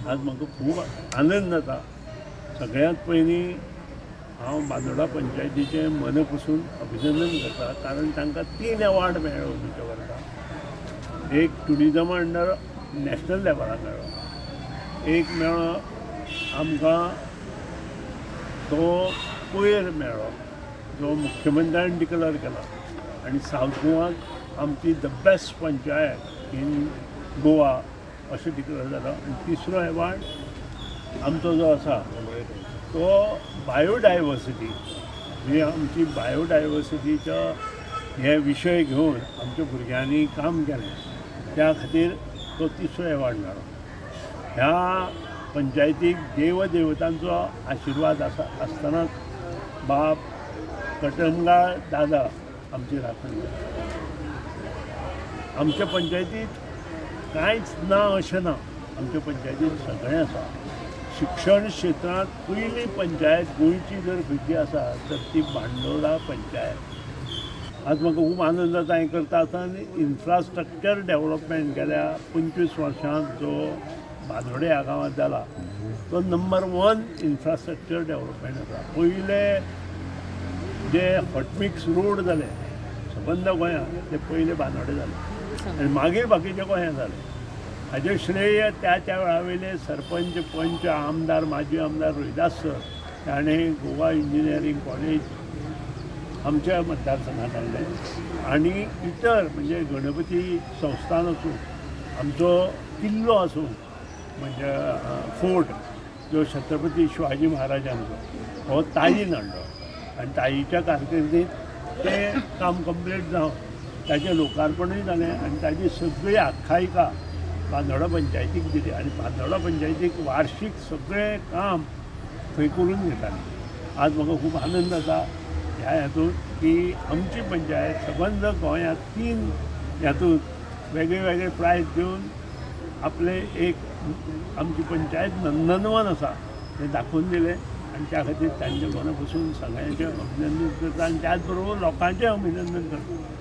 आज म्हाका खूब आनंद जाता. सगळ्यांत पयलीं हांव बांदोडा पंचायतीचें मना पसून अभिनंदन करता, कारण तांकां 3 अवॉर्ड मेळ्ळे अंदूच्या वर्सा. एक ट्युरिजमा अंडर नॅशनल लेवलार मेळ्ळो, एक मेळ्ळो आमकां तो कोयर मेळ्ळो जो मुख्यमंत्र्यान डिक्लेर केला, आनी सावथ गोवाक आमची the best panchayat in Goa अशें डिक्लेर जाला. आनी तिसरो एवॉर्ड आमचो जो आसा तो बायोडायवर्सिटी, ही आमची बायोडायवर्सिटीचो हे विशय घेवन आमच्या भुरग्यांनी काम केलें, त्या खातीर तो तिसरो एवॉर्ड मेळ्ळो. ह्या पंचायतीक देवदेवतांचो आशिर्वाद आसा आसतनाच बाब कटमगाळ दादा आमची राखण करता. आमच्या पंचायतीत कांयच ना अशें ना, आमच्या पंचायतीत सगळें आसा. शिक्षण क्षेत्रांत पयली पंचायत गोंयची जर खंयची आसा तर ती बांदोडा पंचायत. आज म्हाका खूब आनंद जाता हें करता आसतना इन्फ्रास्ट्रक्चर डेवलपमेंट गेल्या 25 वर्सांत जो बांदोडे ह्या गांवांत जाला तो नंबर 1 इन्फ्रास्ट्रक्चर डेवलपमेंट आसा. पयले जे हॉटमिक्स रोड जाले सबंद गोंयांत ते पयले बांदोडे जाले आनी मागीर बाकीचे गोंयांत जाले. हाजें श्रेय त्या त्या वेळा वयले सरपंच, पंच, आमदार, माजी आमदार रोहिदास सर ताणें गोवा इंजिनियरींग कॉलेज आमच्या मतदारसंघात हाडलें, आनी इतर म्हणजे गणपती संस्थान आसूं, आमचो किल्लो आसूं, म्हणजे फोर्ट जो छत्रपती शिवाजी महाराजांचो हो ताईन हाडलो आनी ताईच्या कारकिर्दीत तें काम कंप्लीट जावन ताचें लोकार्पणूय जालें आनी ताजी सगळी आख्यायिका बांदोडा पंचायतीक दिली आनी बांदोडा पंचायतीक वार्षीक सगळें काम थंय करून घेताली. आज म्हाका खूब आनंद जाता ह्या हातूंत की आमची पंचायत सबंद गोंयांत 3 हातूंत वेगळे वेगळे प्रायज दिवन आपले एक आमची पंचायत नंदनवन आसा हें दाखोवन दिलें आनी त्या खातीर तांच्या मना पसून सगळ्यांचें अभिनंदन करता आनी त्याच बरोबर लोकांचें अभिनंदन करता.